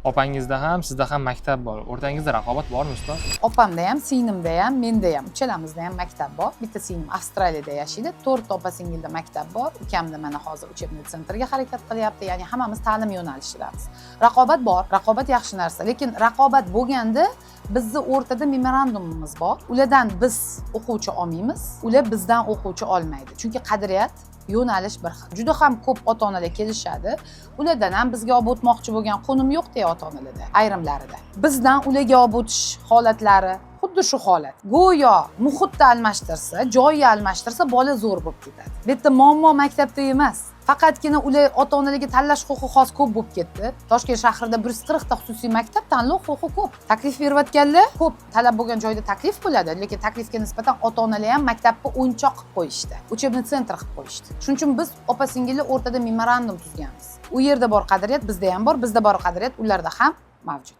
Opangizda ham, sizda ham maktab bor. O'rtangizda raqobat bormi, ustoz? Opamda ham, singlimda ham, menda ham, uchalamizda ham maktab bor. Bitta singlim Avstraliyada yashaydi. To'rtta opa singilda maktab bor. Ukamda mana hozir учебный центр ga harakat qilyapti. Ya'ni hammamiz ta'lim yo'nalishidamiz. Raqobat bor, raqobat yaxshi narsa, lekin raqobat bo'lganda bizni o'rtada memorandumimiz bor. Ulardan biz o'quvchi olmaymiz, ular bizdan o'quvchi olmaydi, chunki qadriyat, yo'nalish bir xil. Juda ham ko'p ota onalar kelishadi, ulardan ham bizga olib o'tmoqchi bo'lgan qo'nim yo'q deya ota onalarda ayrimlarida bizdan ularga olib o'tish holatlari xuddi shu holat. Go'yo muhitni almashtirsa, joyni almashtirsa, bola zo'r bo'lib ketadi. Bu yerda muammo maktabda emas. Faqatgina ular, ota onalarga tanlash huquqi hozir ko'p bo'lib ketdi. Toshkent shahrida 140 ta xususiy maktab, tanlov huquqi ko'p, taklif berayotganlar ko'p. Talab bo'lgan joyda taklif bo'ladi, lekin taklifga nisbatan ota onalar ham maktabni o'yinchoq qilib qo'yishdi, учебный центр qilib qo'yishdi. Shuning uchun biz opa singillar o'rtada memorandum tuzganmiz. U yerda bor qadriyat bizda ham bor, bizda bor qadriyat ularda ham mavjud.